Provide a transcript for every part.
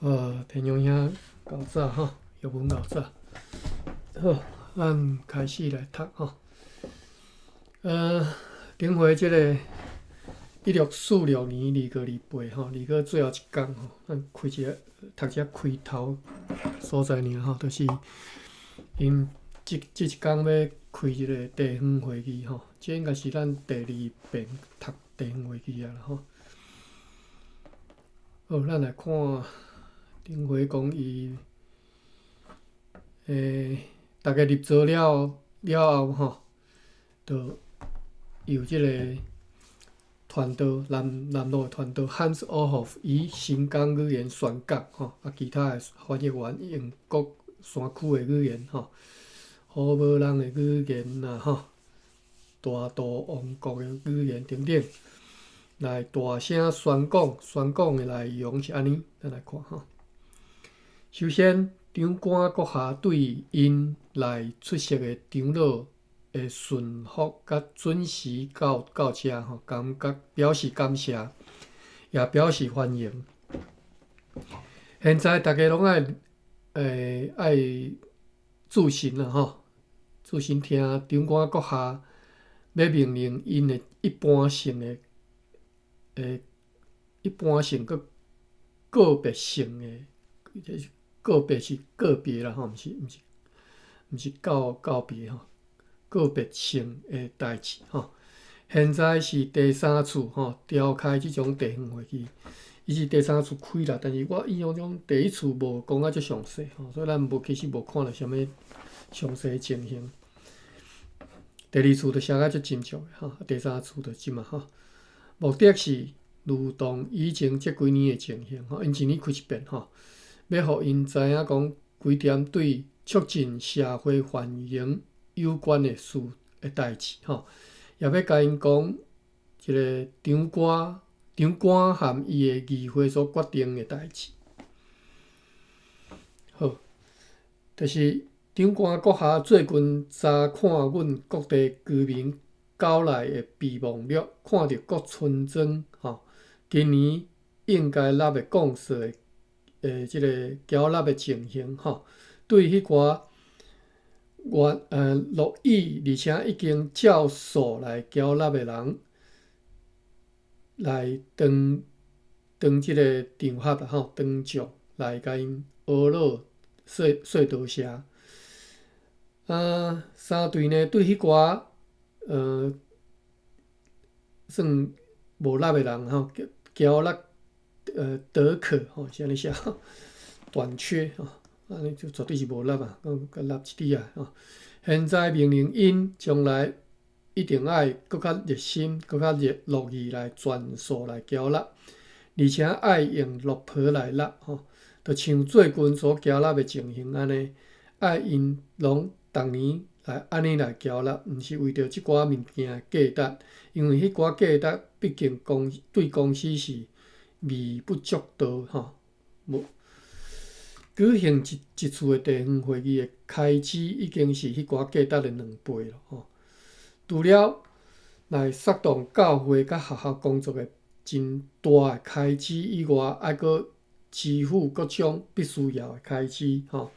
天陽兄夠早吼，玉文夠早。好，咱開始來讀吼。頂回這个1646年2月28吼，二月最後一工吼，咱開一个讀一个開頭所在爾吼，就是𪜶這這一工欲開一个地方會議吼，這應該是咱第二遍讀地方會議啊啦吼。好，咱來看頂回講伊，逐家入座了了後吼，就由這个傳道南南路的傳道 Hans Oorhof 以新港語言宣講吼，啊，其他的翻譯員用各山區的語言吼，好無人的語言啦吼，大肚王國的語言等等，來大聲宣講，宣講的內容是按呢，咱來看吼。首先，長官閣下對𪜶來出席的長老的順服佮準時到到遮吼，感覺表示感謝，也表示歡迎。現在逐家攏愛愛注神啦吼，注神聽長官閣下欲命令𪜶的一般性的一般性佮個別性的，個別是個別啦吼，毋是毋是毋是告告別吼，個別性的代誌吼。現在是第三次吼召開這種地方會議，伊是第三次開啦，但是我印象中第一次無講甲遮詳細吼，所以咱無其實無看著啥物詳細的情形。第二次就寫甲足斟酌的吼，第三次就這馬吼。目的是如同以前這幾年的情形吼，𪜶一年開一遍吼，欲予𪜶知影講幾點對促進社會繁榮有關的事的代誌吼，也欲共𪜶講一个長官長官和伊的議會所決定的代誌。好，就是長官閣下最近查看阮各地居民交來的備忘錄，看著各村莊吼，今年應該納的貢稅的這个繳納的情形吼，對彼寡願樂意而且已經照數來繳納的人，來當當這个場合吼，當眾來共𪜶呵咾說說多謝。啊，相對呢，對彼寡算無納的人吼，繳納得可吼，是按呢寫，短缺吼，按呢就絕對是無納啊，閣納一點仔吼。現在命令𪜶將來一定愛閣較熱心、閣較熱樂意來全數來繳納，而且愛用樂袍來納吼，就像最近所繳納的情形按呢，愛𪜶攏逐年來按呢來繳納，毋是為著這寡物件的價值，因為彼寡價值畢竟公對公司是微不足道吼。無舉行一一次的地方會議的開支已經是彼寡價值的兩倍了吼。除了來策動教會佮學校工作的真大的開支以外，猶閣支付各種必須要的開支吼。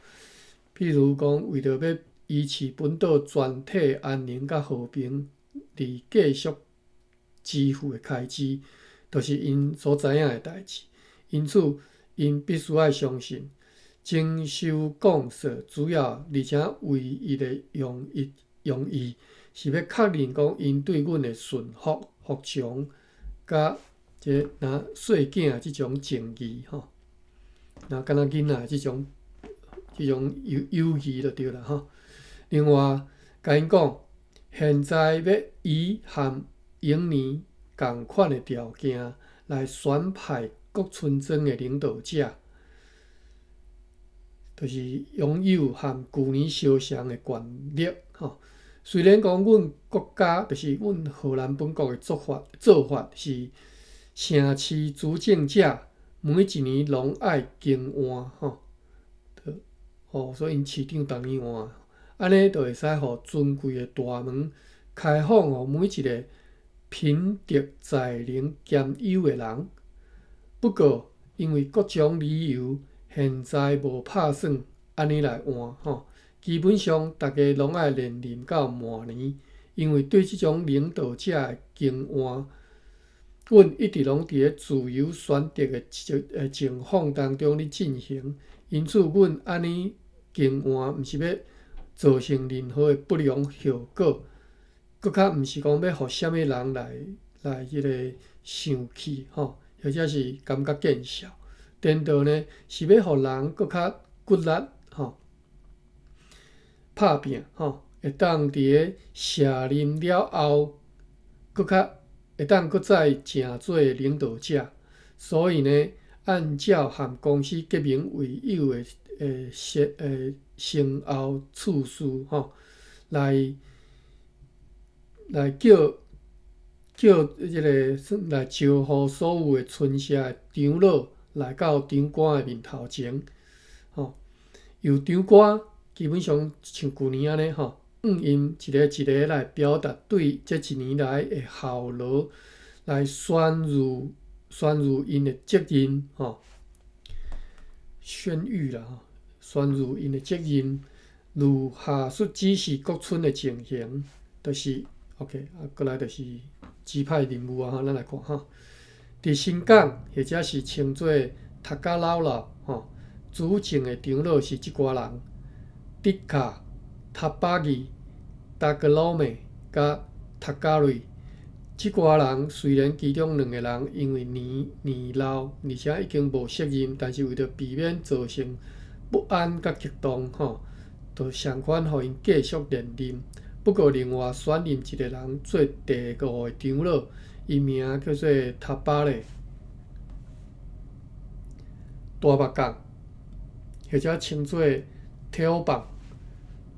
譬如講，為著欲維持本島全體安寧佮和平而繼續支付的開支，就是𪜶所知影的代誌。因此，𪜶必須愛相信，徵收貢稅主要而且唯一的用意用意是欲確認講𪜶對阮的順服、服從，佮這若細囝這種情誼吼，若敢若囡仔這種這種友友誼就對啦吼。另外，共𪜶講，現在欲以和往年仝款的條件來選派各村莊的領導者，就是擁有和舊年相像的權力吼。雖然講阮國家就是阮荷蘭本國的做法做法是城市主政者每一年攏愛更換吼，哦，所以𪜶市長逐年換，按呢就會使予尊貴的大門開放予每一个品德才能兼優的人。不過，因為各種理由，現在無拍算按呢來換吼。基本上，逐家攏愛連任到滿年，因為對這種領導者的更換，阮一直攏佇咧自由選擇的情況當中咧進行。因此，阮按呢更換，毋是欲造成任何的不良後果，閣較毋是講欲予啥物人來彼个生氣吼，或者是感覺見笑。顛倒呢，是欲予人閣較骨力吼，拍拚吼，會當佇咧卸任了後，閣較會當閣再成做領導者。所以呢，按照和公司結盟為友的先後次序吼，來叫這个來招呼所有的村社的長老來到長官的面頭前，吼，由長官基本上像舊年按呢吼，向𪜶一个一个來表達對這一年來的效勞，來宣示𪜶的責任吼，宣諭啦吼，宣示𪜶的責任，如下述指示各村的情形，就是 OK 啊，過來就是指派任務啊，咱來看吼。佇新港或者是稱做塔加老老吼，主政的長老是這寡人：迪卡、塔巴爾、達格魯美佮塔加瑞。這寡人雖然其中兩个人因為年老，而且已經無適任，但是為著避免造成不安佮激動吼，就相款予𪜶繼續連任。不過，另外選任一个人做第五个長老，伊名叫做塔巴勒。大目港，或者稱做挑棒，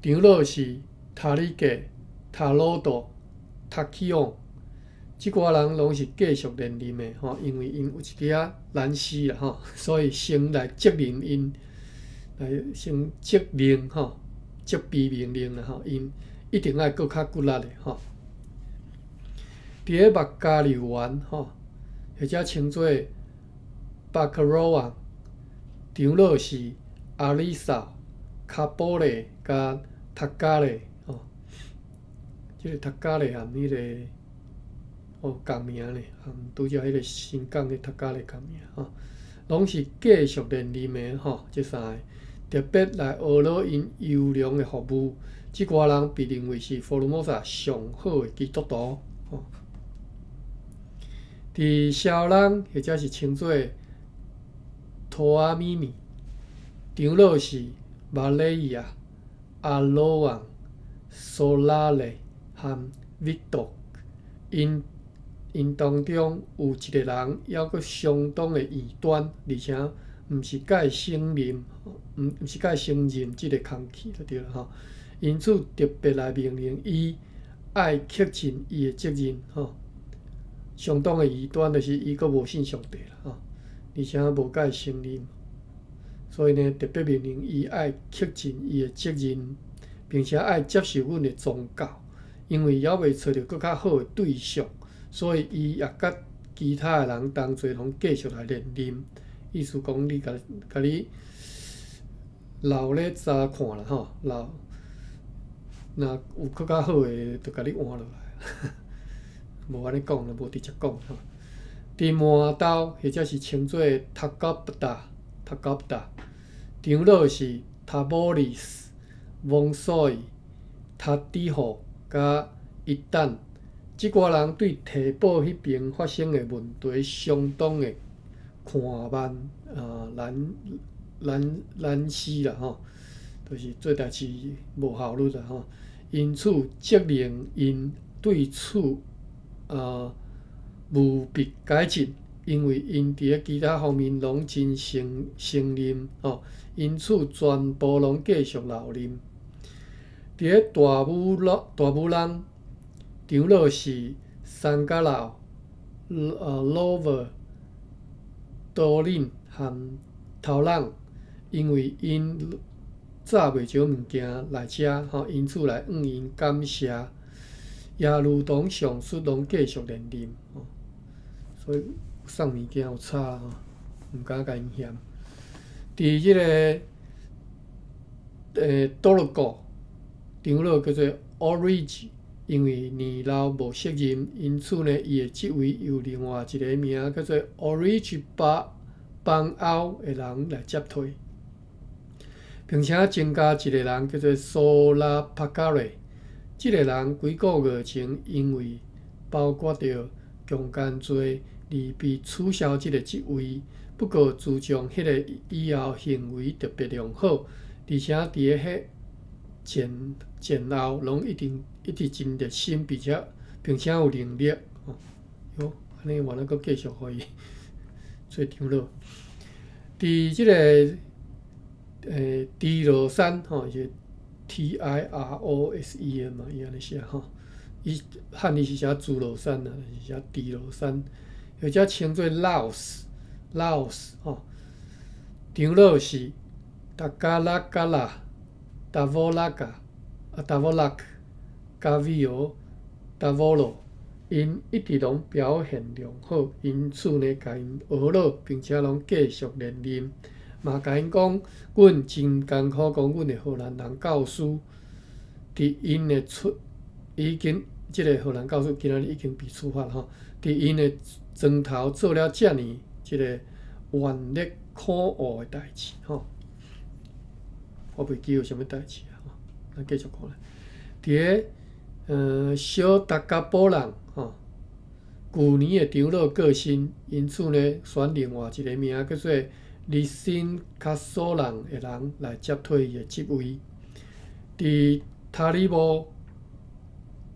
長老是塔里格、塔魯多、塔基昂，這寡人攏是繼續連任的吼，因為𪜶有一寡仔難事啦吼，所以先來責任𪜶，來先責令吼，責備命令啦吼，𪜶一定愛閣較骨力的吼。佇咧麥加利園吼，或者稱做巴克羅昂，長老是阿里薩、卡波雷佮塔加勒吼。這个塔加勒含彼个哦仝名呢，含拄才彼个新港的塔加勒仝名吼，攏是繼續連任的吼。這三个特別來呵咾𪜶優良的服務，這寡人被認為是福爾摩沙上好的基督徒吼。佇蕭人或者是稱做托阿咪咪，長老是馬雷亞、阿羅昂、索拉雷和維多，𪜶當中有一個人猶閣相當的異端，而且毋是佮承認，毋是佮承認這个空氣就對了吼。因此特別來命令伊愛恪盡伊的責任吼。相當的異端，就是伊閣無信上帝啦吼，而且無佮承認，所以呢，特別命令伊愛恪盡伊的責任，並且愛接受阮的宗教，因為猶未揣著閣較好的對象，所以伊也佮其他的人同齊攏繼續來連任。意思講，你共共你留咧查看啦吼，留若有閣較好的，就共你換落來。無按呢講啦，無直接講吼。佇滿豆或者是稱做塔加布達、塔加布達，長老是塔波里斯、翁索伊、塔底霍佮伊旦。這寡人對提報彼邊發生的問題相當的看慢啊難思啦吼，就是做代誌無效率啦吼。因此，責令𪜶對此務必改進，因為𪜶佇咧其他方面攏真勝任吼，因此全部攏繼續留任。佇咧大武朗，長老是三加老、羅沃、多林和頭朗，因為𪜶紮袂少物件來遮吼，因此來向𪜶感謝。也如同上述，攏繼續連任吼，所以送物件有差吼，毋敢共𪜶嫌。佇這个多洛國長老叫做 Origi，因為年老無適任，因此呢，伊的職位由另外一个名叫做 Origi 巴邦歐的人來接替，並且增加一个人叫做蘇拉帕卡瑞。這个人幾个月前因為包括著強姦罪而被取消這个職位。不過，自從彼个以後，行為特別良好，而且佇彼前前後攏一定一直真熱心，並且有能力。哦，喲，按呢原來閣繼續予伊做長老。佇這个豬羅山吼，是 Tirosen 嘛，伊按呢寫吼。伊漢字是寫豬羅山啊，是寫豬羅山，或者稱做 Laos，Laos 吼。長老是達加拉加拉、達沃拉加、啊達沃拉克、加維奧、達沃羅，𪜶一直攏表現良好，因此呢，共𪜶學老，並且攏繼續連任。嘛，共𪜶講，阮真艱苦，講阮的荷蘭人教師，佇𪜶的出已經，這个荷蘭教師今仔日已經被處罰吼。佇𪜶的床頭做了遮爾這个頑劣可惡的代誌吼。我袂記有啥物代誌啊，吼，咱繼續看咧。佇个小達加波人吼，舊年的長老過身，因此呢，選另外一个名叫做日新卡索人的人來接替伊的職位。佇塔里布，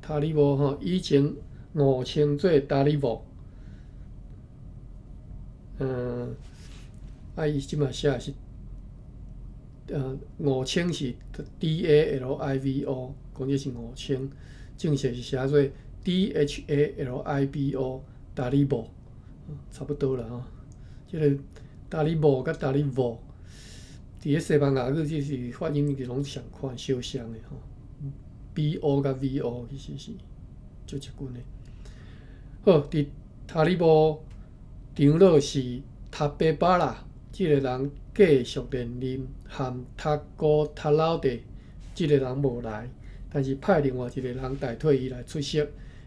塔里布吼，以前誤稱做達里布，啊，伊這馬寫的是，誤稱是 Dalivo，講這是誤稱，正式是寫做 Dhalibo，達里布，差不多啦吼，這个達里布佮達里沃，佇咧西班牙語這是發音是攏相款相像的吼，B O 佮 V O 其實是足接近的。好，佇塔里布長老是塔貝巴拉，這个人繼續連任，含塔古塔老弟這个人無來，但是派另外一个人代替伊來出席。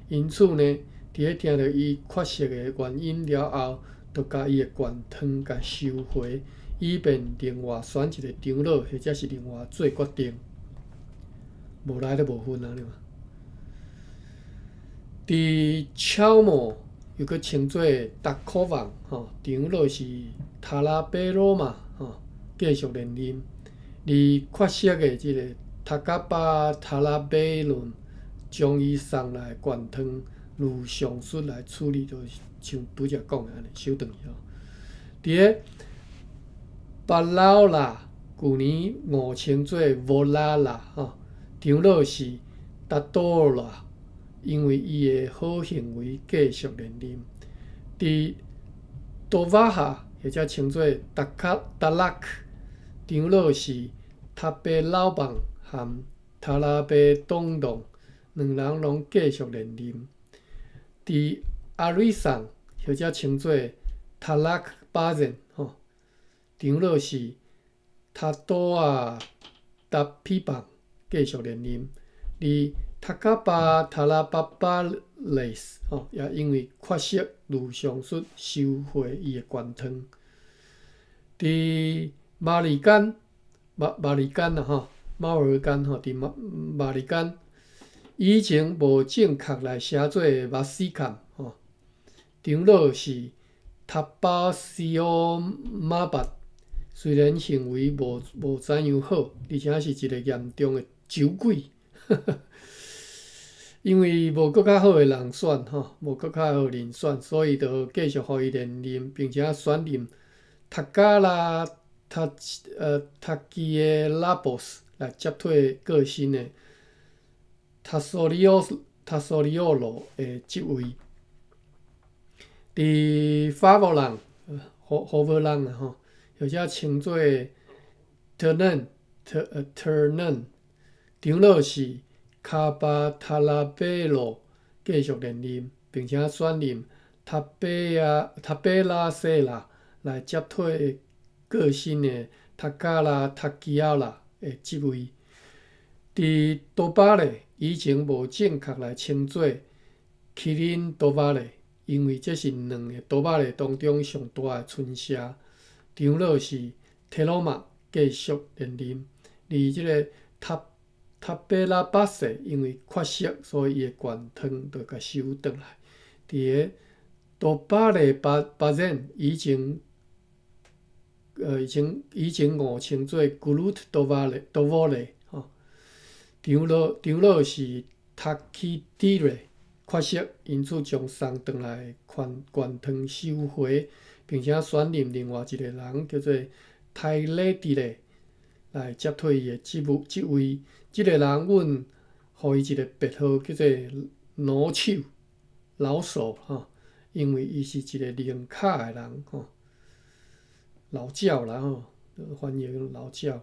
因此呢，佇咧聽著伊缺席的原因了後，就共伊的權杖共收回，以便另外選一个長老，或者是另外做決定。無來就無分啊，對嘛？佇巧莫又閣稱做達科旺吼，長老是塔拉貝羅嘛吼，繼續連任。而缺席的這个塔加巴塔拉貝倫將伊送來權杖，如上述來處理，就是像拄才講的按呢，收轉去吼。佇咧巴勞拉，舊年誤稱做沃拉拉吼，長老是達多拉，因為伊的好行為繼續連任。佇多瓦哈，或者稱做達卡達拉克，長老是塔貝老棒含塔拉貝東洞，兩人攏繼續連任。佇阿瑞桑，或者稱做塔拉克巴人吼，長老是塔多亞達皮邦繼續連任。而塔卡巴塔拉巴巴雷斯吼，也因為缺席如上述收回伊的權杖。佇馬里干馬馬里干啊吼，馬爾干吼，佇馬馬里干以前無正確來寫做馬斯坎吼，長老是塔巴西奧馬巴，雖然行為無怎樣好，而且是一个嚴重的酒鬼，因為無閣較好的人選吼，無閣較好人選，所以就繼續予伊連任，並且選任塔加拉塔塔基的拉博斯來接替過身的塔索里奧塔索里奧羅的職位。佇法國人，荷荷蘭啊吼，或者稱做特嫩特嫩，長老是卡巴塔拉貝羅繼續連任，並且選任塔貝亞塔貝拉西拉來接替過身的塔加拉塔基奧拉的職位。佇多巴勒以前無正確來稱做麒麟多巴勒，因為這是兩个多巴勒當中上大的村社。長老是提羅馬繼續連任，而這个塔塔貝拉巴塞因為缺席，所以伊的權杖就共收轉來。佇个多巴勒巴巴人以前，以前誤稱做古魯特多巴勒多沃勒吼。長老是塔基蒂瑞缺席，因此將送轉來權杖收回，並且選任另外一个人叫做泰勒蒂勒來接替伊的職務職位。這个人，阮予伊一个別號叫做老手老手吼，因為伊是一个靈巧的人吼，老鳥啦吼，翻譯老鳥，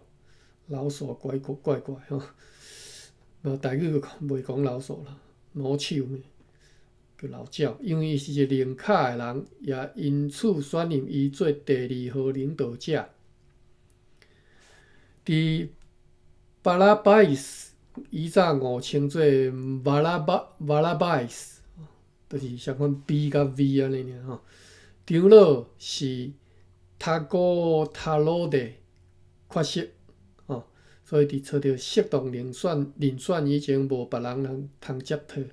老手怪怪怪吼。無台語袂講老手啦，老手叫老鳥，因為伊是一個靈巧的人，也因此選任伊做第二號領導者。佇巴拉巴伊斯，以早誤稱做巴拉巴巴拉巴伊斯，就是相款 B 佮 V 按呢爾吼。長老是塔古塔魯的缺席，吼，所以佇揣著適當人選以前，無別人通通接替，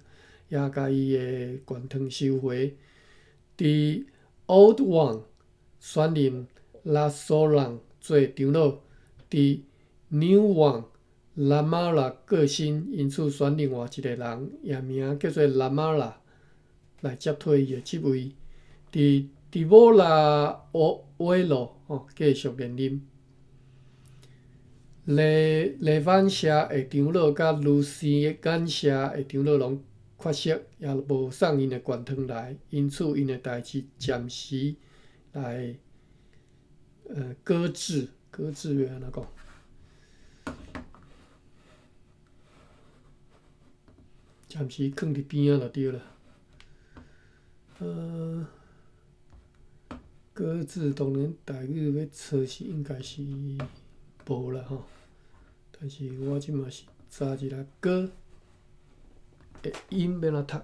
也共伊的權杖收回。佇 Old One 選任拉索朗做長老，佇 New One 拉瑪拉過身，因此選另外一个人，也名叫做拉瑪拉來接替伊的職位。佇迪波拉沃威羅吼繼續連任。雷凡社的長老佮盧斯干社的長老攏缺席，也無送𪜶的權杖來，因此𪜶的代誌暫時來擱置，擱置欲按怎講？暫時囥佇邊仔就對啦。擱置當然台語欲揣是應該是無啦吼，但是我這馬是查一下擱的音欲按怎讀。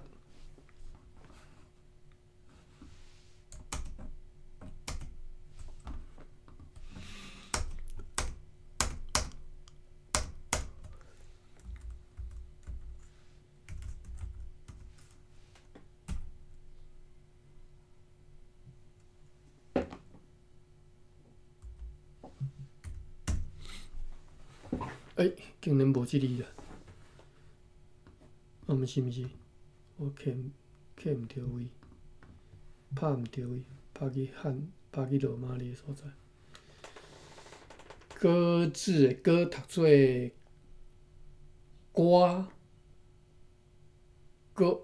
欸，竟然無這字啦！啊，毋是毋是，我揢毋著位，拍毋著位，拍去漢，拍去羅馬字的所在。擱置的擱讀做歌，閣，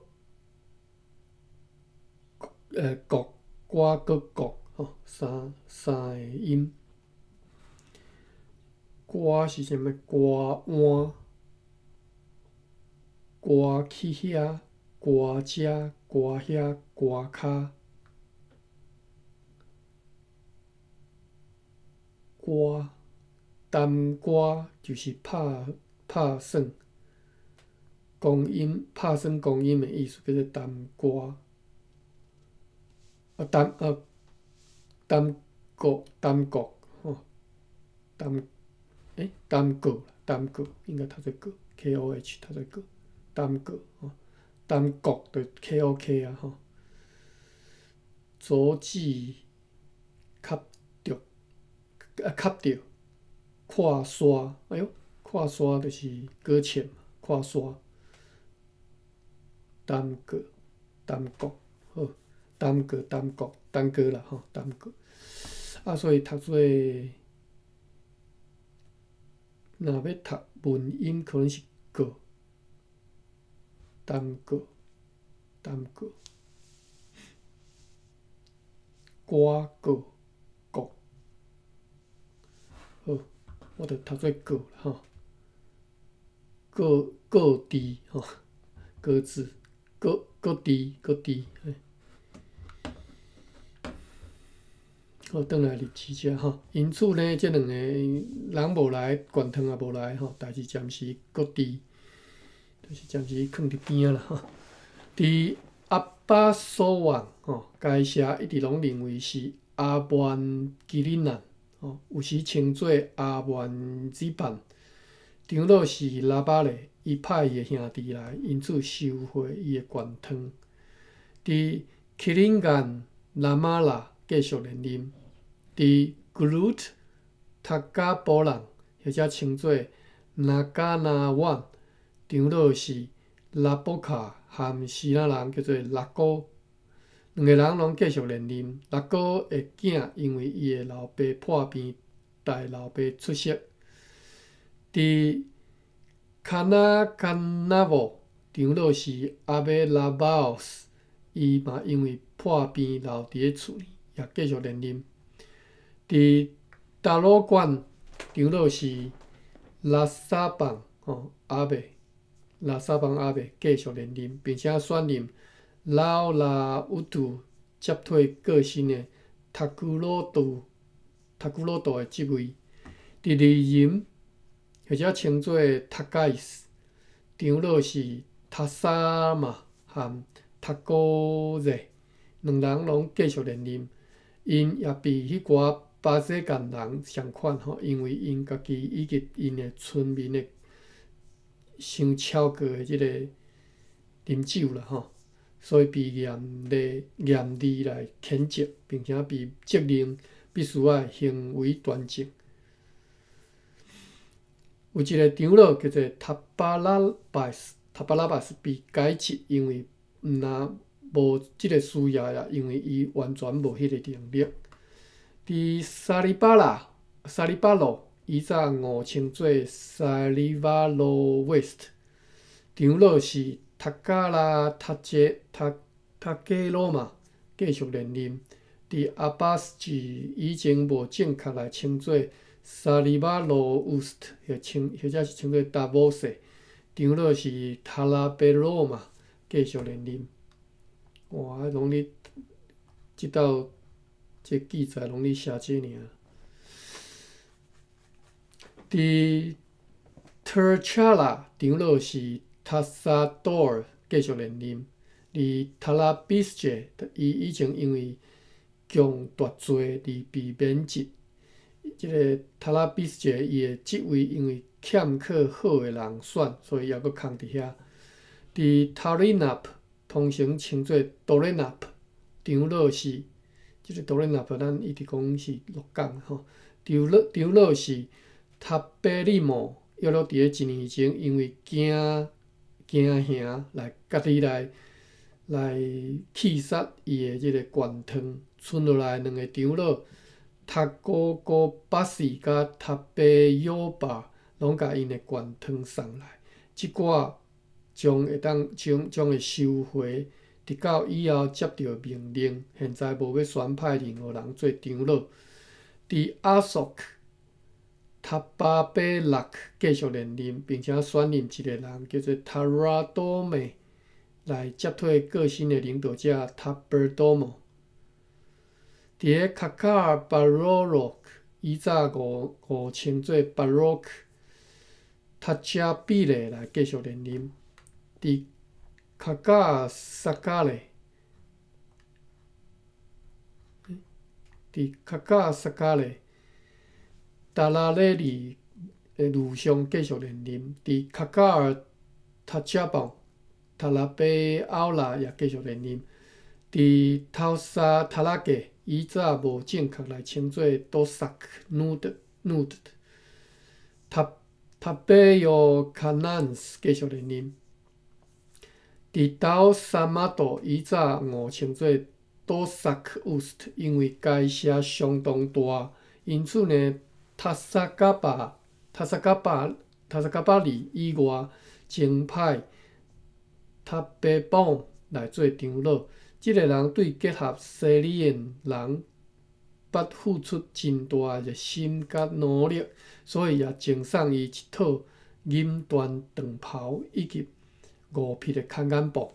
國，歌閣國，吼，三个音。歌是啥物？歌碗，歌去遐，歌遮，歌遐，歌跤。歌，耽搁就是拍算，光陰拍算光陰的意思，叫做耽搁。啊，耽搁，耽搁，吼，耽搁，耽搁，應該讀做閣，K O H 讀做閣，耽搁，吼，耽搁就 K O K 啊，吼。阻止，吸著，啊，吸著，闊沙，哎喲，闊沙就是擱淺，闊沙，耽搁，耽搁，好，耽搁，耽搁，耽搁啦，吼，耽搁。啊，所以讀做，若欲讀文音，可能是閣，耽搁，耽搁，歌閣國，好，我就讀做閣吼，閣閣置吼，擱置，閣閣置，閣置，嘿。好，轉來日期遮吼。因此呢，這兩個人無來，懸糖也無來吼，代誌暫時擱置，就是暫時囥佇邊仔啦吼。佇阿巴索旺吼，該社一直攏認為是阿曼基里蘭吼，有時稱做阿曼子辦。長老是拉巴勒，伊派伊的兄弟來，因此收回伊的懸糖。佇麒麟岩拉瑪拉繼續連任。佇格魯特塔加波朗，或者稱做納加納灣，長老是拉波卡和希臘人叫做拉哥，兩个人攏繼續連任。拉哥的囝因為伊的老爸破病，代老爸出席。佇卡納卡納沃，長老是阿貝拉巴奧斯，伊嘛因為破病留佇咧厝裡，也繼續連任。佇達魯縣，長老是拉薩邦吼阿伯，拉薩邦阿伯繼續連任，並且選任老拉烏圖接替過身的塔古魯杜塔古魯杜的職位。佇利任或者稱做塔蓋斯，長老是塔薩瑪和塔古熱，兩人攏繼續連任。𪜶也比彼寡巴西干人仝款吼，因為𪜶家己以及𪜶的村民的傷超過的這個啉酒啦吼，所以被嚴厲嚴厲來譴責，並且被責令必須愛行為端正。有一個長老叫做塔巴拉巴斯，塔巴拉巴斯被解職，因為毋但無這個需要也因為伊完全無彼個能力。佇沙利巴拉、沙利巴魯，以早誤稱做沙利瓦羅 West，長老是塔加拉塔傑塔塔格羅瑪繼續連任。佇阿巴斯治以前無正確來稱做沙利瓦羅烏斯特，或稱或者是稱做達沃塞，長老是塔拉貝羅瑪繼續連任。哇！攏咧這道這記載攏咧寫這爾。佇特爾查拉，長老是塔薩多爾繼續連任。而塔拉比斯傑，伊以前因為強奪罪而被免職。這个塔拉比斯傑伊的職位因為欠缺好的人選，所以猶閣空佇遐。佇塔里納普，通常稱做多雷納普，長老是這个多雷納普，咱一直講是鹿港吼。長老長老是塔貝利姆，約略佇咧一年前，因為驚驚嚇來家己來來棄殺伊的這个懸糖，賰落來兩个長老塔古古巴斯佮塔貝約巴，攏共𪜶的懸糖送來，這寡將會當將將會收回，直到以後接著命令，現在無欲選派任何人做長老。佇阿索克塔巴貝洛繼續連任，並且選任一個人叫做塔拉多梅來接替過身的領導者塔貝多姆。佇咧卡卡爾巴羅洛克，以早誤誤稱做巴洛克塔加比勒來繼續連任。佇卡卡爾薩卡勒，佇卡卡爾薩卡勒達拉雷里的路上繼續連任。佇卡卡爾塔加邦塔拉貝奧拉也繼續連任。佇頭沙塔拉格，以早無正確來稱做多薩克努德努德塔塔貝約卡南斯繼續連任。佇島薩馬多，以早誤稱做多薩克烏斯特，因為該社相當大，因此呢，塔薩加巴、塔薩加巴、塔薩加巴里以外，增派塔貝邦來做長老。這个人對結合西里的人，捌付出真大熱心佮努力，所以也贈送伊一套銀緞長袍以及5匹的坎肩布。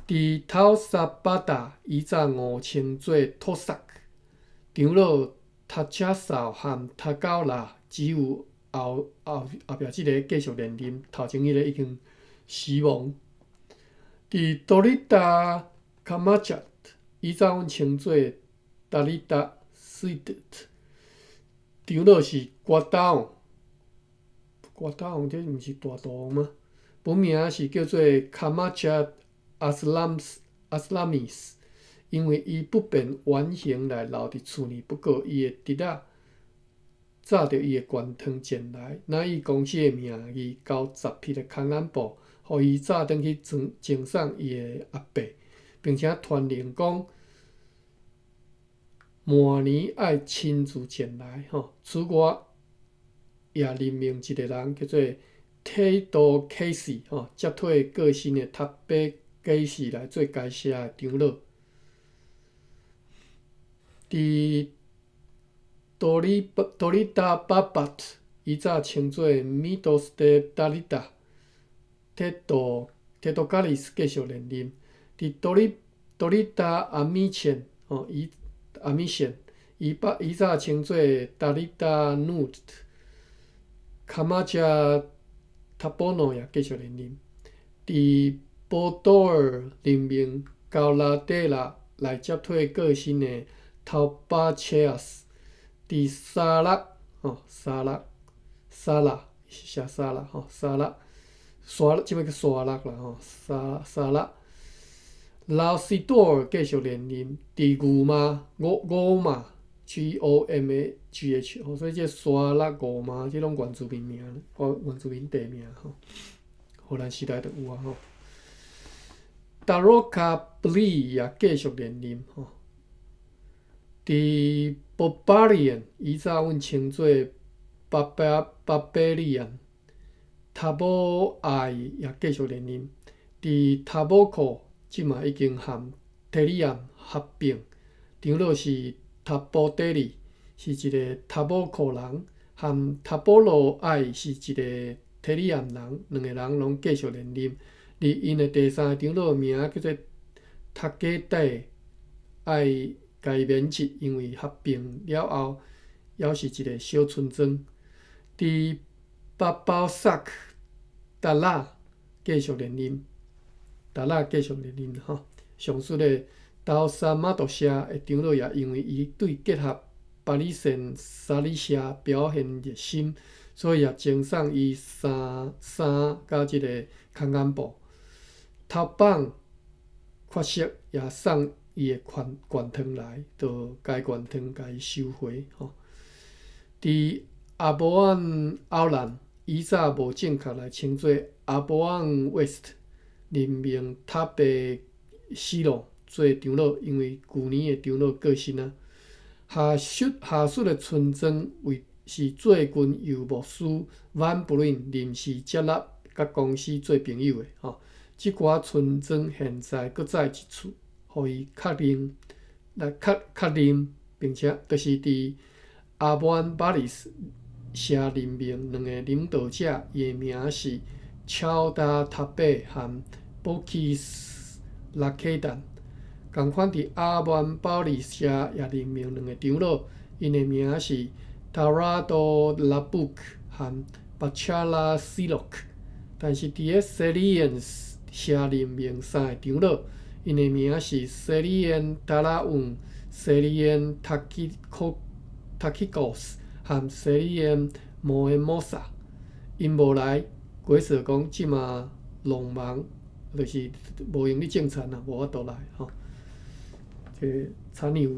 佇頭沙巴達，以早誤稱做托薩克，長老塔恰少和塔高拉只有後後後壁這个繼續連任，頭前彼个已經死亡。佇多里達卡馬扎，以早阮稱做達里達斯特，長老是瓜達王，瓜達王這毋是大肚王嗎？本名是叫做卡馬扎阿斯蘭斯阿斯拉米斯，因為伊不便遠行來留佇厝裡，不過伊的侄仔紮著伊的懸糖前來，若以公司的名義交10匹的空鞍布，予伊早轉去贈送伊的阿伯，並且傳令講，明年愛親自前來。吼，此外，也任命一个人叫做提多凱西，吼，接替過身的塔巴基士來做該社的長老。佇多里多里達巴巴特，以早稱做米多斯德達里達，提多提多加里斯繼續連任。佇多里多里達阿米線，吼，伊阿米線，伊巴以早稱做達里達努特，卡馬加塔波諾也繼續連任。佇波多爾任命高拉底拉來接替過身的頭巴切亞斯。佇沙拉，吼，沙拉，沙拉是寫沙拉，吼，沙拉，沙，這擺叫沙拉啦，吼，沙沙拉。老斯多爾繼續連任，佇牛馬，五五馬，G O M A G H，吼，所以這沙拉五馬，這攏原住民名，原原住民地名，吼，荷蘭時代就有啊，吼。達羅卡布里也繼續連任，吼。佇波巴利安，以早阮稱做巴巴巴貝利安，塔波愛也繼續連任。佇塔波庫，這馬已經和提里安合併，長老是塔波底利，是一个塔波庫人，和塔波羅愛是一个提里安人，兩个人攏繼續連任。而𪜶的第三个長老名叫做塔加底愛共伊免職，因為合併了後，猶是一个小村莊。佇巴包薩克達拉繼續連任，達拉繼續連任吼。上述的刀沙馬多社的長老也因為伊對結合巴里縣沙里社表現熱心，所以也贈送伊衫衫佮這个空鞍布。頭放缺席也送伊的懸懸糖來，就該懸糖共伊收回吼。佇阿波安奧蘭，以早無正確來稱做阿波安 West，任命塔貝西隆做長老，因為舊年的長老過身啊。下屬下屬的村莊為是最近由牧師萬布林臨時接納佮公司做朋友的吼。這寡村莊現在閣再一次予伊確認來確確認，並且就是佇阿波安巴里斯社任命兩個領導者，伊的名是喬達塔貝和波基斯拉克丹。仝款佇阿曼保利社也任命兩個長老，𪜶的名是塔拉多拉布克和巴查拉西洛克。但是佇个西里恩社任命三个長老，𪜶的名是西里恩達拉翁、西里恩塔基科塔基戈斯和西里恩摩恩摩薩。𪜶無來，解說講這馬農忙，就是無閒咧種田啊，無法度來吼。這個田有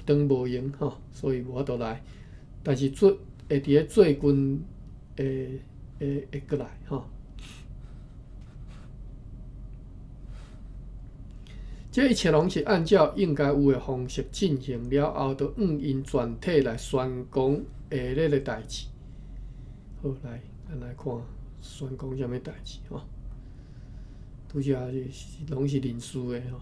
當無閒吼，所以無法度來。但是最會佇咧最近會會會過來吼。這一切攏是按照應該有的方式進行了後，就按𪜶全體來宣講下列的代誌。好，來，咱來看宣講啥物代誌吼。拄則是攏是人事的吼。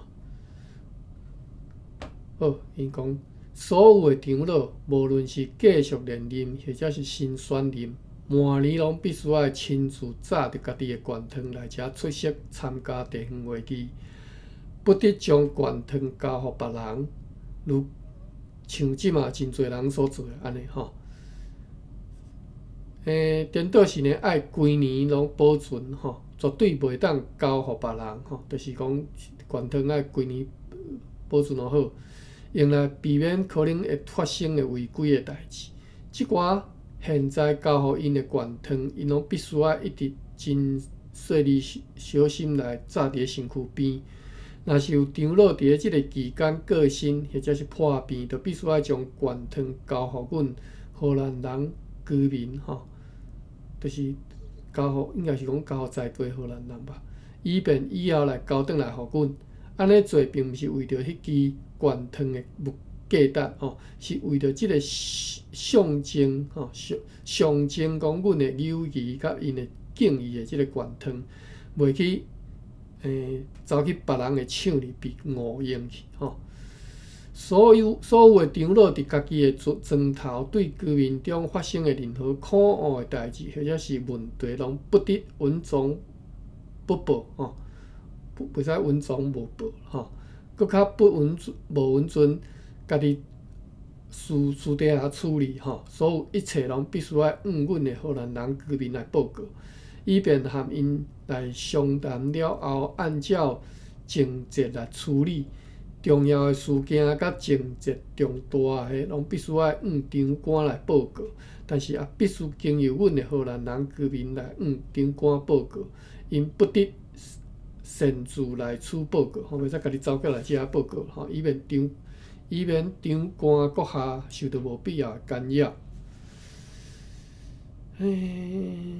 好，𪜶講所有的長老，無論是繼續連任，或者是新選任，明年攏必須愛親自紮著家己的懸糖來遮出席參加地方會議。不得將懸糖交予別人。如像這馬真濟人所做的按呢吼。顛倒是呢，愛規年攏保存吼，絕對袂當交予別人吼，就是講懸糖愛規年保存予好，用來避免可能會發生的違規的代誌。這寡現在交予𪜶的懸糖，𪜶攏必須愛一直真細膩小心來紮佇咧身軀邊。若是有長老佇咧這个期間過身或者是破病，就必須愛將懸糖交予阮荷蘭人居民吼，就是交予應該是講交予在地荷蘭人吧，以便以後來交轉來予阮。按呢做並毋是為著彼支懸糖的物價值吼，是為著這个象徵吼，象徵講阮的友誼佮𪜶的敬意的這个懸糖，袂去走去別人的手裡被誤用去吼。所有的長老佇家己的莊頭對居民中發生的任何可惡的代誌或者是問題，攏不得隱藏不報吼，袂使隱藏無報吼，閣較不允無允准家己私底下處理吼。所有一切攏必須愛向阮的荷蘭人居民來報告，以便和𪜶來商談了後，按照情節來處理。重要的事件佮情節重大的，攏必須愛向長官來報告，但是也必須經由阮的荷蘭人居民來向長官報告，𪜶不得擅自來此報告，吼，袂使家己走過來遮報告，吼，以免長官閣下受著無必要的干擾。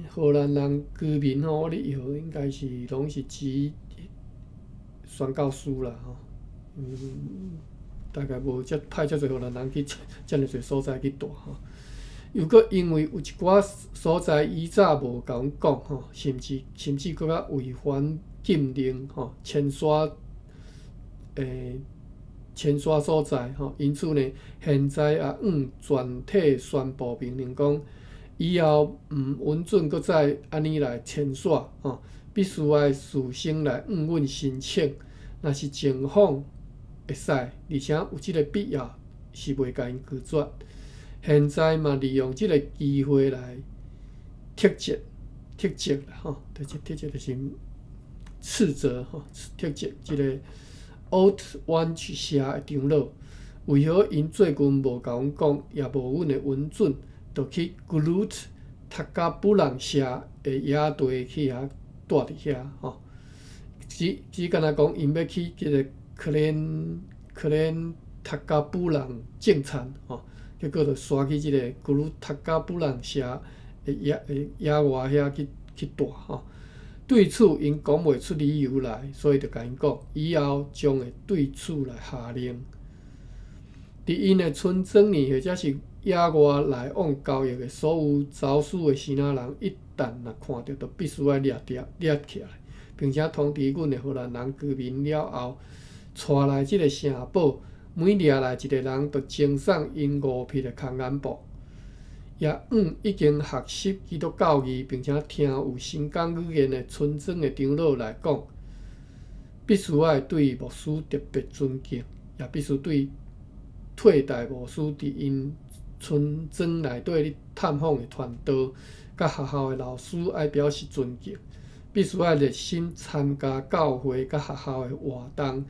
荷蘭人居民吼，我咧臆應該是攏是指宣教師啦，吼。大概無遮派遮濟荷蘭人去遮爾濟所在去蹛吼。又閣因為有一寡所在以早無共阮講吼，甚至閣較違反禁令吼，遷徙所在吼，因此呢，現在也向全體宣布命令講，以後毋允准閣再按呢來遷徙吼，必須愛事先來向阮申請，若是情況會使，而且有這个必要，是袂共𪜶拒絕。現在嘛，利用這个機會來斥責、斥責啦吼，就是斥責就是斥責吼，斥責這个 Oud-Wange 社的長老，為何𪜶最近無共阮講，也無阮的允准，就去 Groot Takabulong 社的野地去遐蹛佇遐吼？只干焦講，𪜶欲去這个 Klein Takabulong 種田吼，結果就徙去這个 Groot Takabulong 社的野外遐去蹛吼。對此，𪜶講袂出理由來，所以就共𪜶講，以後將會對此來下令。佇𪜶的村莊裡或者是野外來往交易的所有走私的支那人，一旦若看著，就必須愛掠著掠起來，並且通知阮的荷蘭人居民了後，帶來這个城堡，每掠來一个人，就贈送𪜶5匹的空眼布。也向已經學習基督教義，並且聽有神講語言的村莊的長老來講，必須愛對牧師特別尊敬，也必須對替代牧師佇𪜶村莊內底咧探訪的傳道，佮學校的老師愛表示尊敬，必須愛熱心參加教會佮學校的活動，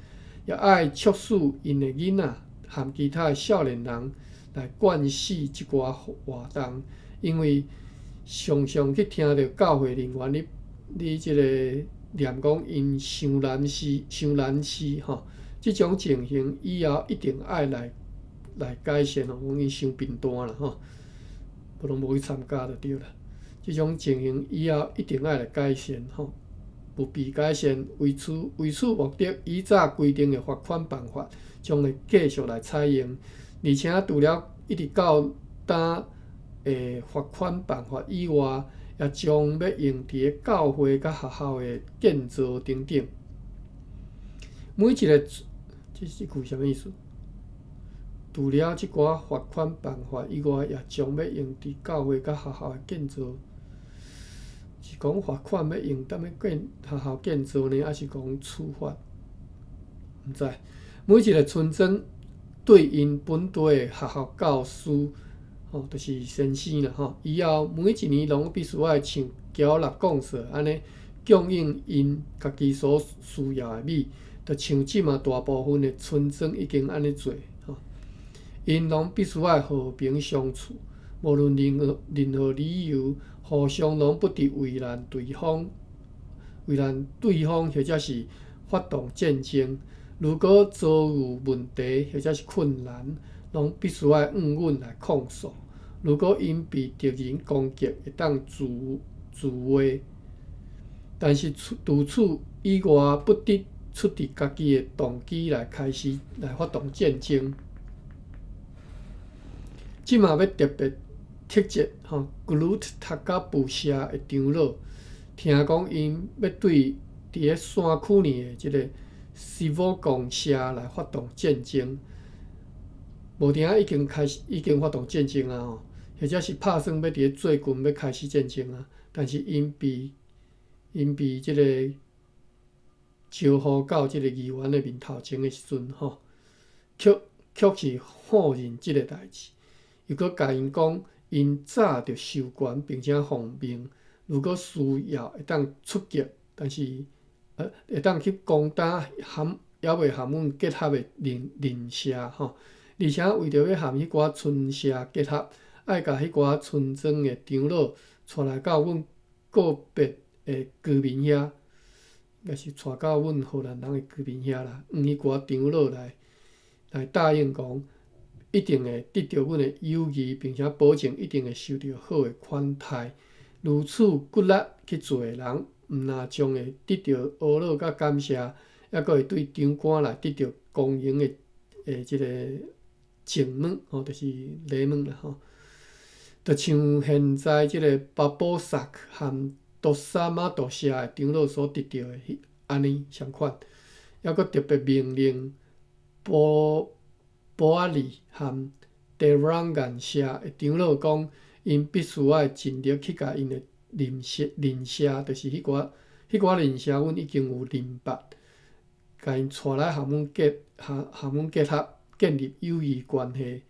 也愛促使𪜶的囡仔和其他的少年人來關心這寡活動，因為常常去聽著教會人員咧這个念講𪜶傷難死、傷難死吼，這種情形以後一定愛來改善哦，講𪜶傷貧惰啦吼，無攏無去參加就對啦。這種情形以後一定愛來改善吼，務必改善。為此目的，以早規定的罰款辦法將會繼續來採用，而且除了一直到今的罰款辦法以外，也將欲用佇咧教會佮學校的建造等等。每一个，這這句啥物意思？除了這寡罰款辦法以外，也將欲用佇教會佮學校的建造。是講罰款欲用踮咧建學校建造呢，抑是講處罰？毋知。每一个村莊對𪜶本地的學校教師，吼，就是先生啦，吼，以後每一年攏必須愛像繳納貢稅按呢供應𪜶家己所需要的米，就像這馬大部分的村莊已經按呢做，吼，𪜶攏必須愛和平相處，無論任何理由，互相攏不得為難對方，為難對方或者是發動戰爭。如果遭遇問題或者是困難，攏必須愛向阮來控訴。如果𪜶被敵人攻擊，會當自衛，但是除此以外，不得出自家己的動機來開始來發動戰爭。這馬欲特別斥責吼，格魯塔加布社的長老，聽講𪜶欲對佇咧山區裡的這个西沃貢社來發動戰爭，無定已經開始，已經發動戰爭啊！吼，或者是拍算欲佇咧最近欲開始戰爭啊。但是𪜶被這个招呼到這个議員的面頭前的時陣，吼，卻是否認這个代誌，又閣共𪜶講，𪜶早就授權並且奉命，如果需要會當出擊，但是會當去攻打含猶未和阮結合的鄰社吼，而且為著欲和彼寡村社結合，愛共彼寡村莊的長老帶來到阮個別的居民遐，也是帶到阮荷蘭人的居民遐啦，向彼寡長老來答應講，一定會得著阮的友誼，並且保證一定會受著好的款待。如此骨力去做的人，毋若將會得著呵咾佮感謝，抑閣會對長官來得著光榮的這个贈物，吼，就是禮物啦，吼。就像現在這个巴布薩和多薩馬多社的長老所得著的按呢相款，抑閣特別命令波阿里和德朗干社的長老講，𪜶必須愛盡力去共𪜶的鄰舍，就是彼寡鄰舍，阮已經有認捌，共𪜶帶來和阮結合，建立友誼關係。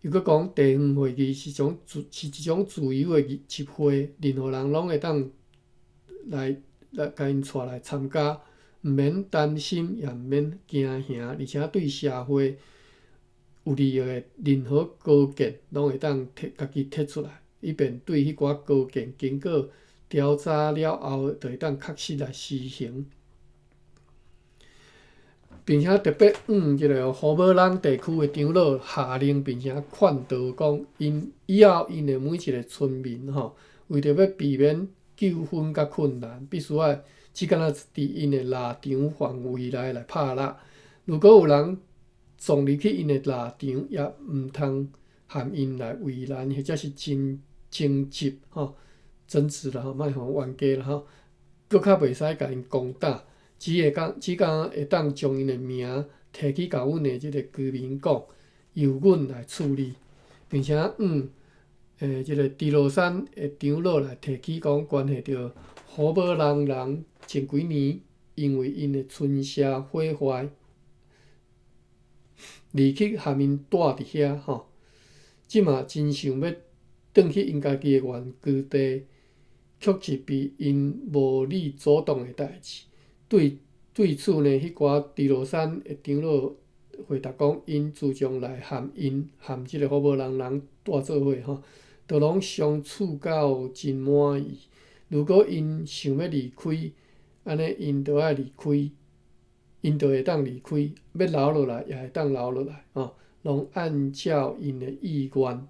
又閣講，地方會議是一種自由的集會，任何人攏會當來共𪜶帶來參加，毋免擔心，也毋免驚嚇，而且對社會有利益的任何高見，攏會當提家己提出來，以便對彼寡高見經過調查了後，就會當確實來實行。並且特別向這个呼無朗地區的長老下令，並且勸導講，𪜶以後𪜶的每一个村民吼，為著欲避免糾紛佮困難，必須愛只敢若佇𪜶的獵場範圍內來拍獵。如果有人撞入去𪜶的獵場，也毋通和𪜶來為難，或者是爭執吼，爭執啦吼，莫予冤家啦吼，閣較袂使共𪜶攻打。只敢會當將𪜶的名提去共阮的這个居民講，由阮來處理，並且向這个豬羅山的長老來提起講，關係著呼無朗人前幾年因為𪜶的村舍毀壞，而去和𪜶蹛佇遐吼，這馬真想欲轉去𪜶家己的原居地，卻是被𪜶無力阻擋的代誌。對此呢，彼寡豬羅山的長老回答講，𪜶自從來和𪜶和這个呼無朗人蹛做伙吼，都攏相處到真滿意。如果𪜶想欲離開，按呢𪜶就愛離開，𪜶就會當離開；欲留落來也會當留落來，吼，攏按照𪜶的意願。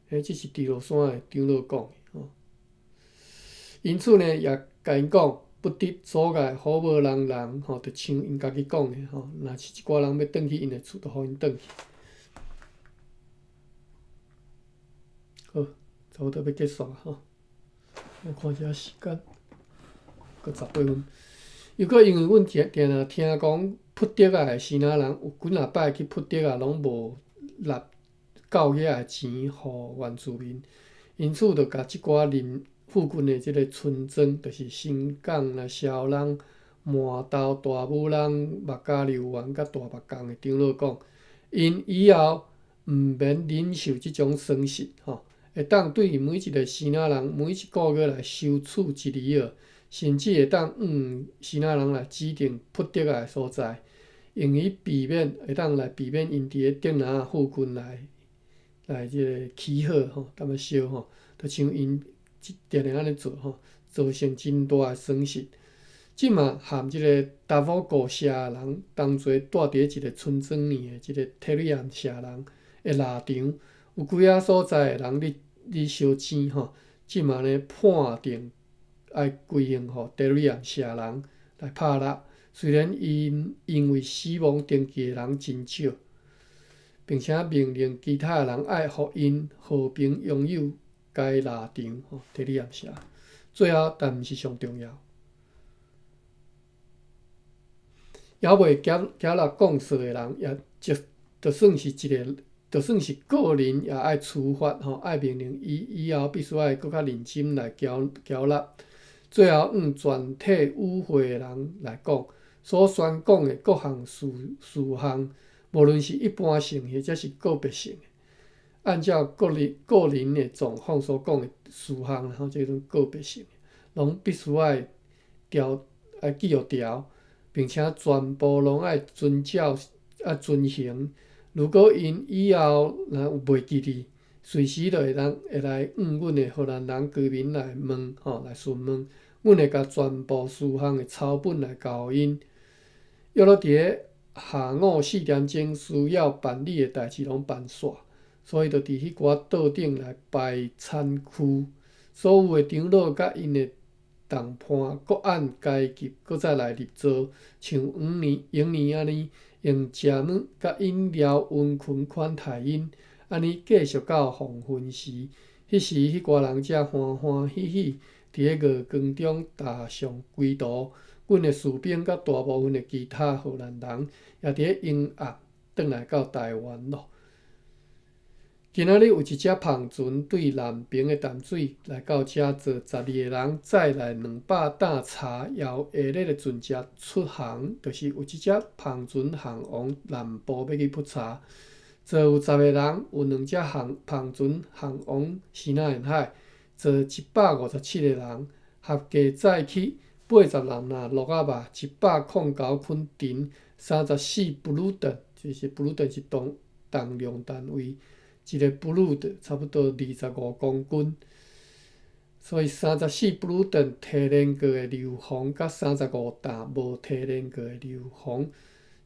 這是豬羅山的長老講的，吼。因此呢，也共𪜶講，不得阻礙呼無朗人，吼，就像𪜶家己講的，吼，若是一寡人欲轉去𪜶的厝，就予𪜶轉去。好，差不多欲結束啊，吼。我看一下時間，閣18分。又閣因為阮定定聽講，普德仔的支那人有幾若擺去普德仔，攏無納夠遐的錢予原住民，因此就共這寡鄰附近的這个村莊，就是新港啦、蕭朗、麻豆、大武朗、目加柳園佮大目江的長老講， 𪜶以後毋免忍受這種損失，吼，會當對每一个支那人每一个月來收取一里爾，甚至會當向支那人來指定撲竹仔的所在，用以避免會當來避免𪜶佇咧竹籃仔附近來來這个起火吼，淡薄燒吼，就像𪜶定定按呢做吼，造成真大的損失。這馬和這个達沃古社的人同齊蹛佇咧一个村莊裡的這个提瑞暗社人的獵場，有幾仔所在的人咧咧相爭吼，這馬呢判定愛歸還予提瑞暗社人來拍獵。雖然𪜶因為死亡登記的人真少，並且命令其他的人愛予𪜶和平擁有該獵場吼，提瑞暗社。最後，但毋是上重要。猶未交交納降稅的人，也就就算是一个，就算是个人，也愛處罰吼，愛命令伊以後必須愛閣較認真來繳繳納。最後，按全體與會的人來講，所宣講的各項事事項，無論是一般性或者是個別性的，按照個人個人的狀況所講的事項，吼，這種個別性的，攏必須愛調愛記錄條。並且全部攏愛遵照愛遵行。如果𪜶以後若有袂記得，隨時就會當會來向阮的荷蘭人居民來問，吼，來詢問，阮會共全部事項的抄本來交予𪜶。約莫佇咧下午4點鐘，需要辦理的代誌攏辦煞，所以就佇彼寡島頂來排餐區，所有的長老佮𪜶的同伴閣按階級，閣再來入座，像往年、往年按呢，用食物佮飲料溫馨款待𪜶，按呢繼續到黃昏時。彼時，彼寡人才歡歡喜喜佇咧月光中踏上歸途。阮的士兵佮大部分的其他荷蘭人，也佇咧陰暗轉來到台灣囉。今仔日有一隻帆船對南爿的淡水來到遮，載12個人，載來200擔柴，也有下日的船隻出航，就是有一隻帆船航往南部欲去浮柴，載有十個人，有兩隻航帆船航往西南沿海，載157個人，合計載去86籃鹿仔肉，109捆藤，34布魯頓，這是布魯頓是重重量單位。一个 pood 差不多25公斤，所以34 pood 提煉過的硫磺，佮35擔無提煉過的硫磺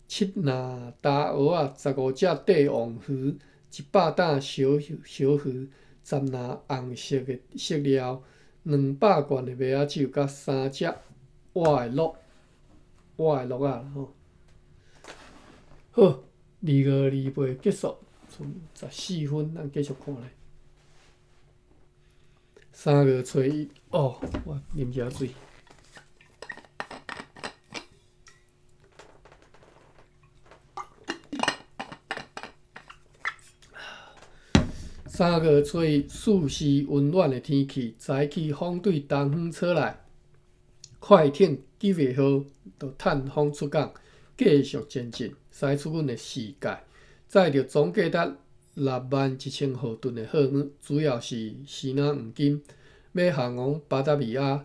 ，7籃焦蚵仔，15隻帝王魚，100擔小小魚，10籃紅色的色料，200罐的麥仔酒，佮三隻活的鹿，活的鹿仔吼。好，2528結束。賰14分，咱繼續看咧。3月初一，哦，我啉一下水。3月初一，四時溫暖的天氣，早起風對東方吹來，快艇吉尾號就探風出港，繼續前進，駛出阮的視界。載著總價值61,000荷頓的貨物，主要是支那黃金，欲航往巴達維亞。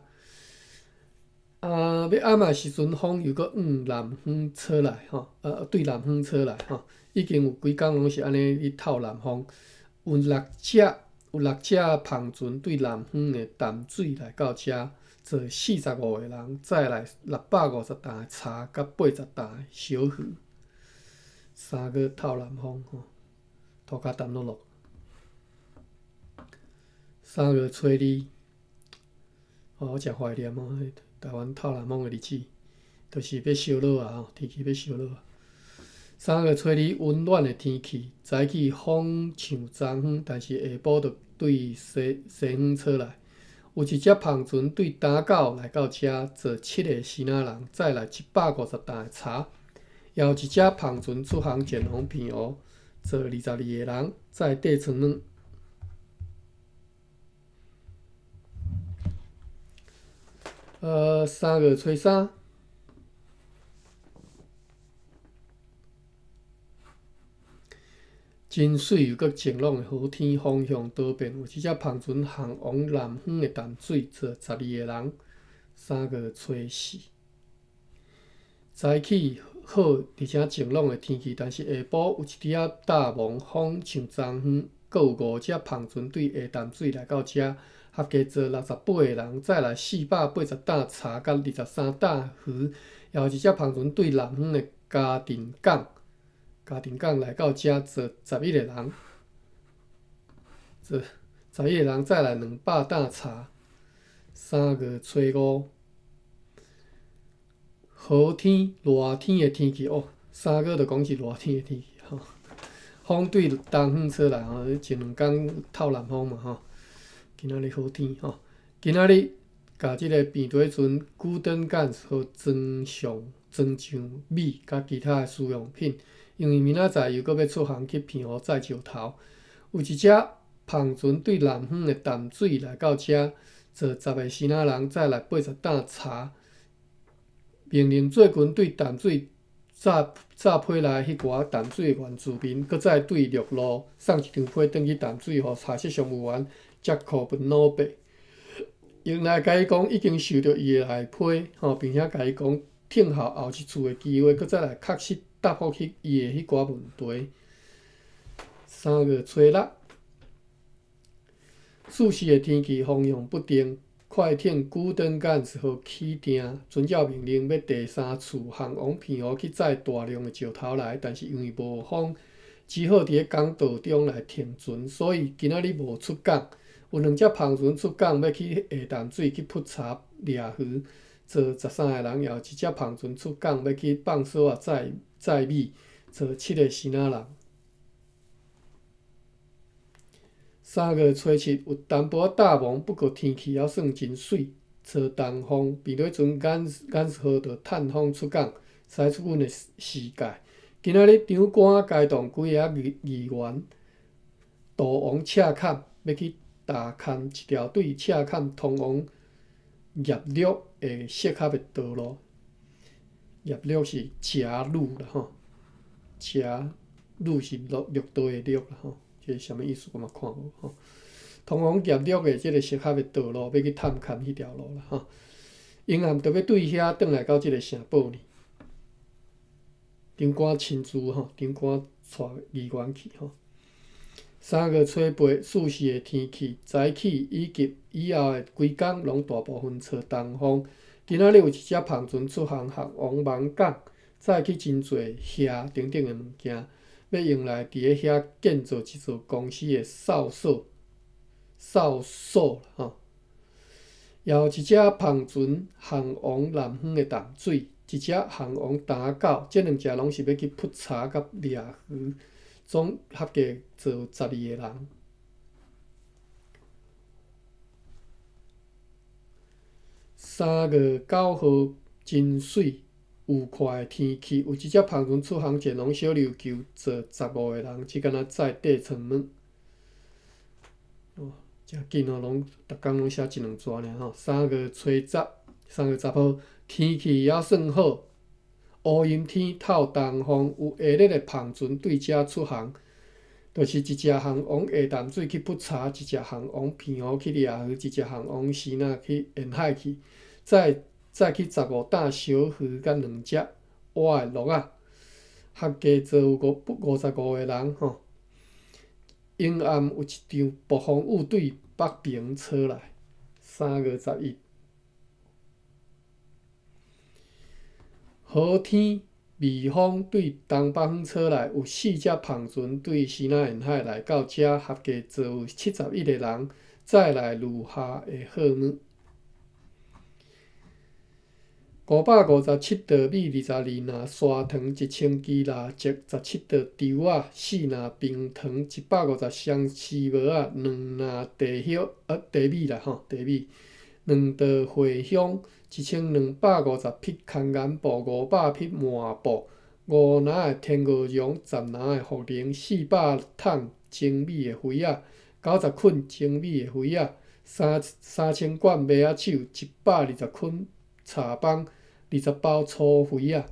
啊，欲暗的時陣，風又閣向南方吹來，吼，對南方吹來，吼，已經有幾工攏是按呢咧透南風。有六隻，有六隻帆船對南方的淡水來到遮，載45個人，載來650擔的柴，佮80擔的小魚。3月透南風吼，塗跤澹漉漉。3月初二，哦，我誠懷念哦，台灣透南風的日子，就是欲燒熱啊吼，天氣欲燒熱啊。3月初二，溫暖的天氣，早起風像東方，但是下晡就對西西方吹來。有一隻帆船對東港來到遮，載7個支那人，載來150擔的柴。也有一隻帆船出航前往澎湖，載22個人，載底床物。3月初三，真媠又閣晴朗的好天，風向多變。有一隻帆船航往南方的淡水，載12個人。3月初4，早起好，而且晴朗的天氣，但是下晡有一滴仔罩蒙風，向東方，閣有五隻帆船對下淡水來到遮，合計載68個人，載來480擔柴佮23擔魚，也有一隻帆船對南方的嘉定港。嘉定港來到遮，載11個人，載十一個人載來200擔柴。3月初5，好天熱天的天氣哦，三月就講是熱天的天氣吼。風對東方吹來吼，前兩工透南風嘛吼。今仔日好天吼，今仔日共這个平底船 Golden Guns 予裝上裝上米佮其他的使用品，因為明仔載又閣欲出航去澎湖載石頭。有一隻帆船對南方的淡水來到遮，載10個支那人，載來80擔柴。命令最近對淡水炸炸批來彼寡淡水的原住民，閣再對陸路送一張批轉去淡水，予下雪商務員捷克文努伯，用來共伊講已經受著伊的來批，吼，並且共伊講聽候後一次的機會，閣再來確實答覆彼伊的彼寡問題。3月初6，四時的天氣風向不定，快艇 Golden Guns 予起訂，遵照命令欲第三次航往澎湖去載大量的石頭來，但是因為無風，只好佇咧港道中來停船，所以今仔日無出港。有兩隻帆船出港，欲去下淡水去捕柴掠魚，載13個人；也有一隻帆船出港，欲去放索仔載米，載7個支那人。3月初7，有淡薄仔罩蒙，不過天氣猶算真媠。吹東風，平底船 Gans 號就趁風出港，駛出阮的視界。今仔日長官偕同幾个議員渡往赤崁，欲去踏勘一條對赤崁通往業鹿的適合的道路。業鹿是食鹿啦吼，食鹿是鹿綠道的鹿啦吼。這是啥物意思？我嘛看無吼。通往業鹿的這个適合的道路，欲去探勘彼條路啦吼。永暗就欲對遐轉來到這个城堡呢。長官親自吼，長官帶議員去吼。3月初8，四時的天氣，早起以及以後的規工，攏大部分吹東風。今仔日有一隻帆船出航，航往網港，載去真濟蝦等等的物件。欲用來佇咧遐建造一座公司的哨所，哨所吼。也有一隻帆船航往南方的淡水，一隻航往打狗，這兩隻攏是欲去捕柴佮掠魚，總合計載12個人。3月9號，真媠。愉快的天氣，有一隻帆船出航前往小琉球，載15個人，只敢若載塊床物。哦，誠緊哦，攏逐工攏寫一兩逝爾吼。3月初10，3月10號，天氣猶算好，烏陰天透東風，有下日的帆船對遮出航，就是一隻航往下淡水去捕柴，一隻航往澎湖去掠魚，一隻航往支那去沿海去，載。載去15擔小魚佮兩隻活的鱸仔，合計載有55個人吼。永暗有一場暴風雨對北爿吹來，3月11，好天微風對東北方吹來，有四隻帆船對支那沿海來到遮，合計載有71個人，載來餘下的貨物。557袋米，22籃砂糖，1000支蠟燭，17袋稻仔，4籃冰糖，150箱絲襪仔，2籃茶葉，茶米啦吼，茶米，2袋茴香，1250匹空棉布，500匹麻布，5籃的天鵝絨，10籃的茯苓，400桶精美的花仔，90捆精美的花仔，3000罐麥仔酒，120捆茶枋。20包粗肥仔，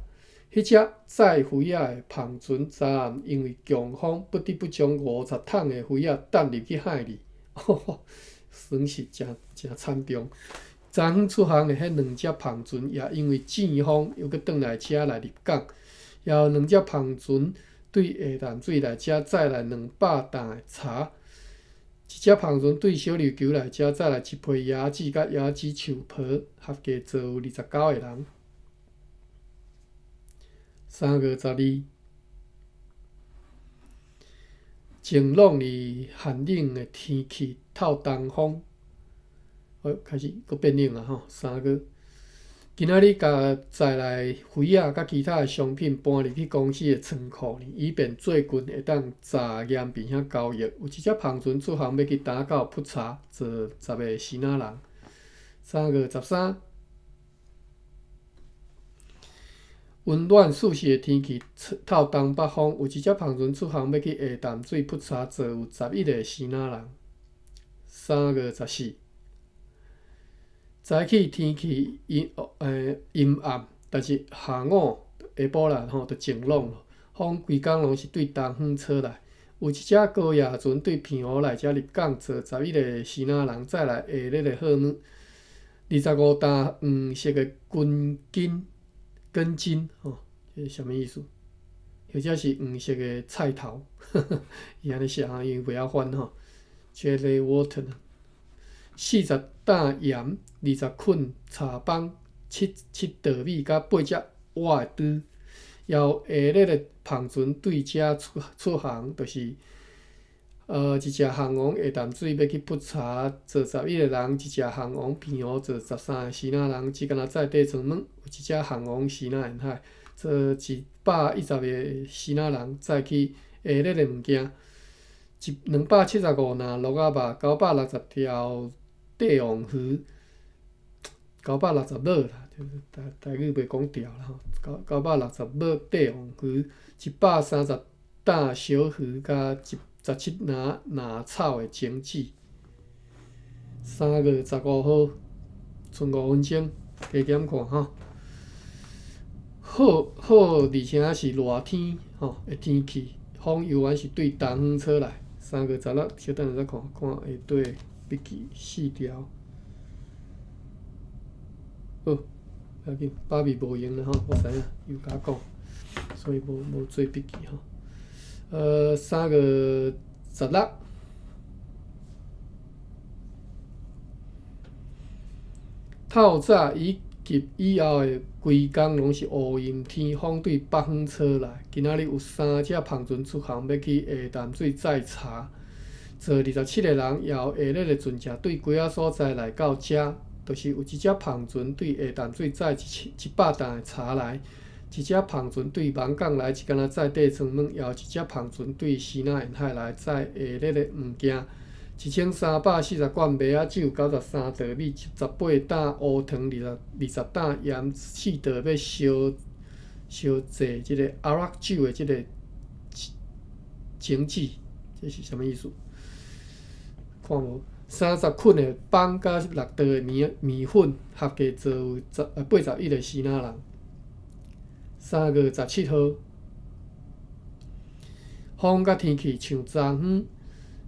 彼彼隻載魚仔的帆船，昨暗因為強風，不得不將50桶的魚仔擲入去海裡，損失誠誠慘重。昨昏出航的彼兩隻帆船也因為陣風，猶閣轉來遮來入港。也有兩隻帆船對下淡水來遮載來200擔的柴，一隻帆船對小琉球來遮載來一批椰子佮椰子樹皮，合計載有29個人。3月12，晴朗而寒冷的天氣，透東風，好，開始閣變冷啊吼！三月，今仔日共載來魚仔佮其他的商品搬入去公司的倉庫裡，以便最近會當查驗並且交易。有一隻帆船出航欲去打狗普查，載10個支那人。3月13。溫暖舒適的天氣，透東北風，有一隻帆船出航欲去下淡水普查，載有11個支那人。3月14，早起天氣陰暗，但是下午下晡啦吼就晴朗咯。風規工攏是對東方吹來。有一隻高壓船對澎湖來遮入港，載11個支那人，載來下熱的貨物，25擔黃色的根莖。根莖吼，這是啥物意思？或者是黃色的菜頭，伊按呢寫吼，因為袂曉翻吼。Jelly water，40擔鹽，20捆柴枋，七七袋米，佮八隻碗的豬。也有下熱的帆船對遮出出航，就是一隻航往下淡水欲去普查，載11個人；一隻航往澎湖載13個支那人，只干焦載底層物。有一隻航往西南沿海，載110個支那人，載去下熱的物件。275籃鹿仔肉，960條帝王魚，960尾啦，台台語袂講條啦吼，960尾帝王魚，130擔小魚，佮17籃藍草的種子。3月15號，賰5分鐘，加減看吼。好好，而且是熱天吼的天氣，風猶原是對東方吹來。3月16，小等下再看看下底筆記四條。好，無要緊，芭比無閒啦吼，我知影，又共我講，所以無無做筆記吼。3月16，透早以及以後的規工攏是烏陰天，風對北方吹來。今仔日有三隻帆船出航，欲去下淡水載柴，載27個人，也有下熱的船隻對幾仔所在來到遮，就是有一隻帆船對下淡水載100擔的柴來。一隻帆船對網港來，一干焦載底床物；也有一隻帆船對西南沿海來載下熱的物件。1340罐麥仔酒，93袋米，18擔烏糖，20擔鹽，4袋欲燒燒製這个阿拉酒的這个種子，這是啥物意思？看無？30捆的枋佮6袋的麵粉，合計載有81個支那人。3月17號，風佮天氣像昨昏。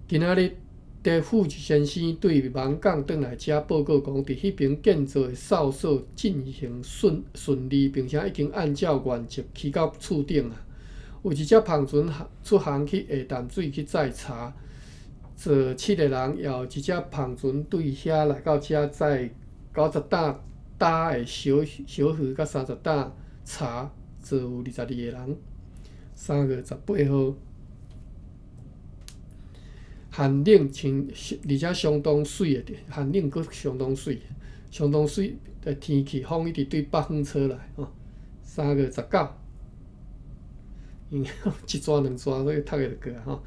今仔日，德富先生對網港轉來遮報告講，佇彼爿建造的哨所進行順順利，並且已經按照原則起到厝頂啊。有一隻帆船出航去下淡水去載柴，載7個人，也有一隻帆船對遐來到遮載90擔焦的小小魚，佮30擔柴，載有22個人。3月18號，寒冷像而且相當媠的，寒冷閣相當媠，相當媠的天氣，風一直對北方吹來吼。3月19，因為一逝兩逝，所以讀會著過啊吼。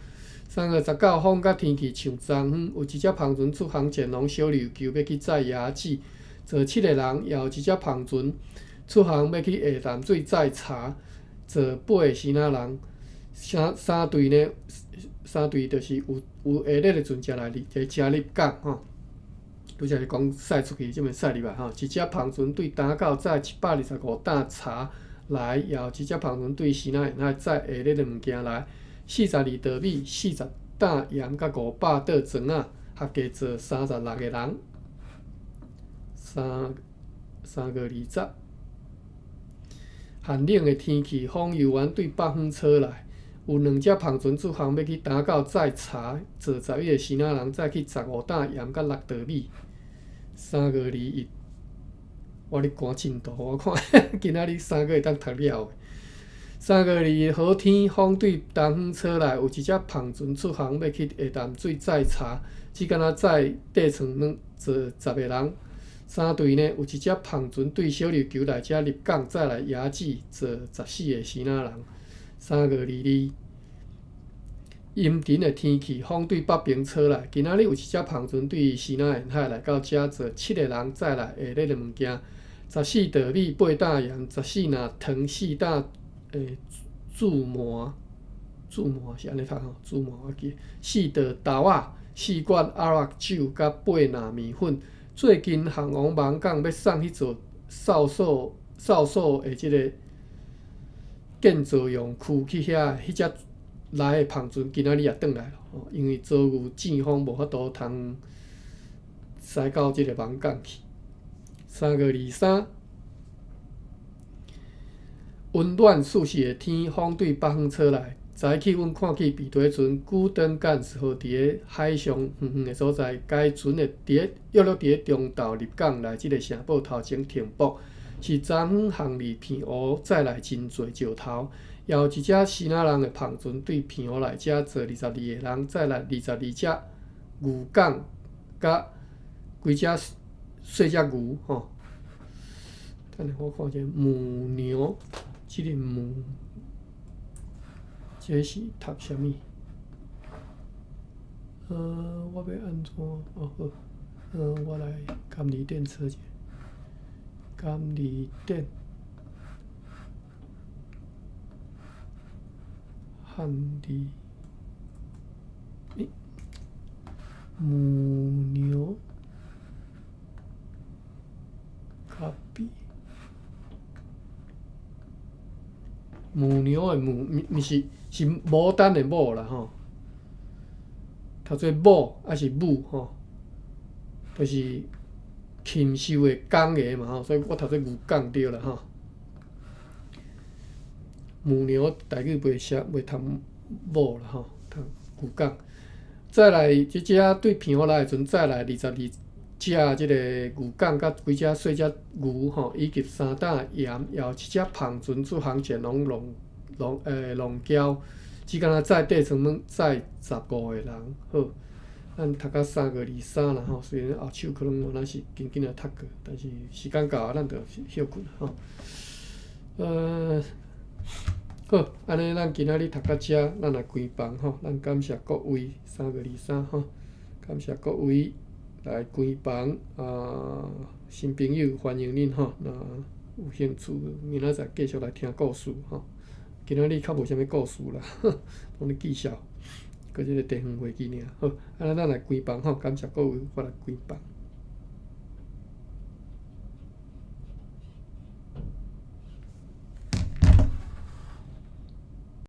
三月十九，風佮天氣像昨昏，有一隻帆船出航前往小琉球，欲去載椰子，載7個人，也有一隻帆船出航欲去下淡水載柴，載8個支那人。三三隊呢？三隊就是有有下熱的船隻來入遮入港吼。拄才是講駛出去，這擺駛入來吼。一隻帆船對打到載125擔柴來，也有一隻帆船對西奈沿海載下熱的物件來，42稻米、40擔鹽佮500桌磚仔，合計載36個人。三三月二十，寒冷的天氣，風猶原對北方吹來，有兩隻帆船出航，欲去打到載柴，載11個支那人，載去15擔鹽佮6袋米。3月21，我咧趕進度，我看今仔日三個會當讀了無？3月21好天，風對東方吹來，有一隻帆船出航，欲去下淡水載柴，只敢若載塊床軟，載十個人。三隊呢，有一隻帆船對小琉球來遮入港，載來椰子，載14個支那人。3月22，陰沉的天氣，風對北邊吹來。今仔日有一隻帆船對西南沿海來到遮，載七個人，載來下熱的物件，14袋米，8擔鹽，14籃糖，4擔注麻，注麻是按呢讀吼，注麻我記。4袋豆仔，4罐阿拉酒，佮8籃麵粉。最近項王網港欲送去做哨所，哨所的這个建造用區去遐，彼隻來的帆船今仔日也轉來咯，因為遭遇戰風，無法度通駛到這个網港去。3月23，溫暖舒適的天，風對北方吹來。早起，阮看見彼得船古登干斯號佇咧海上遠遠的所在，該船會佇咧約略佇咧中晝入港來這个城堡頭前停泊，是昨昏航離澎湖載來真濟石頭。也有一隻支那人的帆船對澎湖來遮載22個人，載來22隻牛犅佮幾隻細隻牛吼。等下我看一下母牛，這个母。這是讀啥物？我欲按怎？哦好，我來監理電車者，監理電，漢字，欸，母牛，咖啡。母牛的母，毋毋是是牡丹的牡啦吼，讀做某抑是母吼，就是禽獸的公的嘛吼，所以我讀做牛犅對啦吼。母牛台語袂寫袂讀某啦吼，讀牛犅。再來，這隻對澎湖來的時陣，載來22隻這个牛犅佮幾隻細隻牛吼，以及3擔鹽，也有一隻帆船出航前往龍龍龍礁，只敢若載塊床軟，載15個人。好，咱讀到3月23啦吼，雖然後手可能敢若是緊緊仔讀過，但是時間到啊，咱就歇睏吼。好，按呢咱今仔日讀到遮，咱來關房吼，咱感謝各位3月23吼，感謝各位。來關房啊！新朋友歡迎恁吼，若有興趣，明仔載繼續來聽故事吼。今仔日較無啥物故事啦，攏咧記數，閣這个地方會記爾。好，按呢咱來關房吼，感謝各位，我來關房。